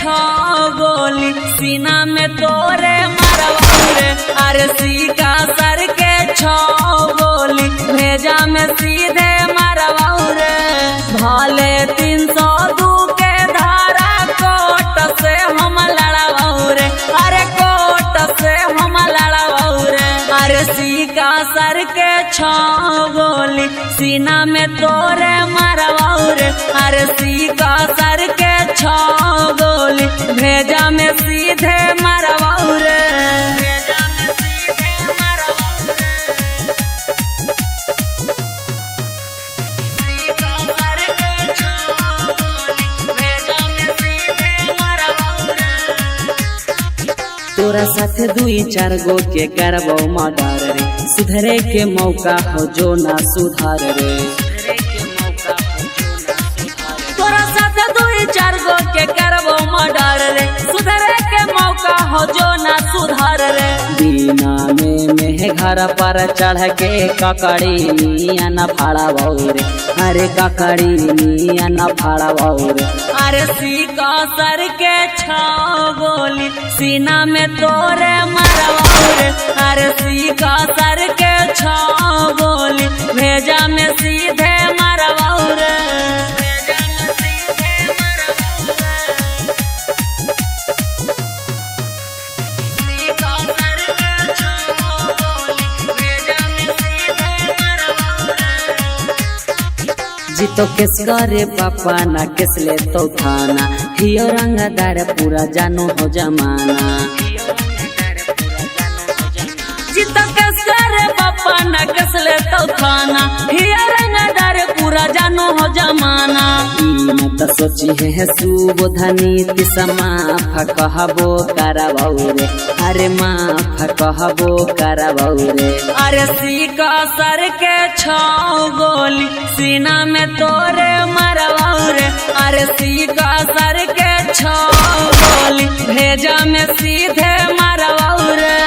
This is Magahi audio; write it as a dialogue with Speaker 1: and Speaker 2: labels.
Speaker 1: छो गोली सीना में तोरे मरवाऊ रे। अरे सीका सर के छो गोली भेजा में सीधे मरवाऊ रे। भले 302 के धारा कोट से हम लड़वाऊ रे। अरे कोट से हम लड़वाऊ रे। अरे सीका सर के छो गोली सीना में तोरे मरवाऊ रे। अरे सीका सर के छो गोली भेजा में सीधे मरवाऊ रे।
Speaker 2: तोरा साथे दुई चार गो के करबो मर्डर रे, सुधरे के मौका हो जो ना सुधार रे।
Speaker 1: तोरा साथे दुई चार गो के करबो मर्डर रे, सुधरे के मौका हो जो ना सुधार रे।
Speaker 2: बिना में मेह घर पर चढ़ के ककड़ी नियन फाड़ाबो रे। अरे ककड़ी नियन फाड़ाबो रे।
Speaker 1: अरे सीका सर के छो गोली सीना में तोरे मरवाऊ रे। अरे सीका सर के छो गोली भेजा में सीधे मरवाऊ रे।
Speaker 2: जीतो केस करे पापा ना केस ले तो थाना, हियो रंगदार पूरा जानो हो जमाना।
Speaker 1: जीतो केस करे पापा ना केस ले तो थाना, हियो रंगदार पूरा जानो हो जमाना।
Speaker 2: ई मत सोची है सुबोधनी माफ कहबो करबौ रे। अरे माफ कहबो करबौ रे।
Speaker 1: अरे सीका सर के छो गोली सीना में तोरे मरवाऊ रे। अरे सीका सर के छो गोली भेजा में सीधे मरवाऊ रे।